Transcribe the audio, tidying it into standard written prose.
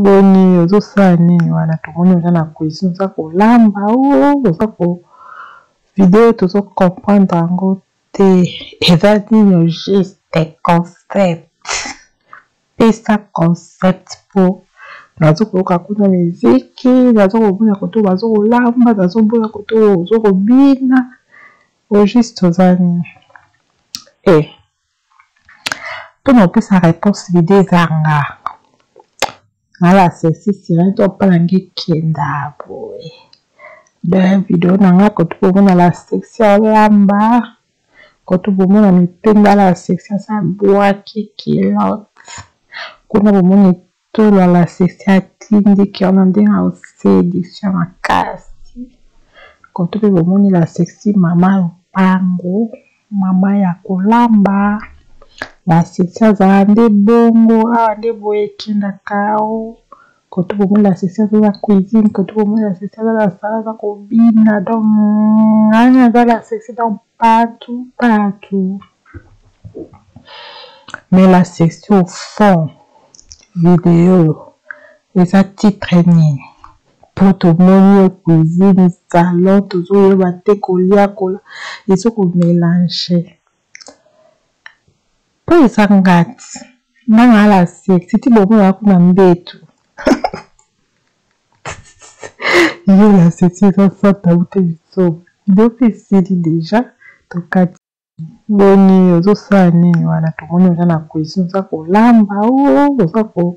Boni ozosala nini wana tomoni oza na cuisine oza kolamba o oza ko video tozo comprendre yango te eza nini au juste concept pesa concept po nazo koyoka kuna miziki nazo komona koto bazo kolamba nazo mona koto ozo kobina au juste oza nini eh Mpona kopesa reponse video eza nga nala sexy sirène to pala nge kenda boye donc video na nga koto bomona la sexy olamba koto bomona mipende la sexy asa bwaki culotte kuna bomoni tolo la sexy atindiki wana ndenge ya seduction makasi koto mpe bomoni la sexy mama lopango Mama ya kolamba la sexy azala nde bongo awa nde boye ekendaka o koto bomoni la sexy aza na cuisine koto bomoni la sexy aza na salon aza kobina donc ngai naza la sexy donc partout partout mais la sexy au fond video eza titre nini Po tomoni yo cuisine, salon tozoyeba te kolia kola ezo ko melanger po eza nga ti nga na la sexy ti bomona kuna mbetu yo la sexy eza santa ute biso video pe esili deja tokati. Boni ozosala nini wana tomoni oza na cuisine oza kolamba o oza ko.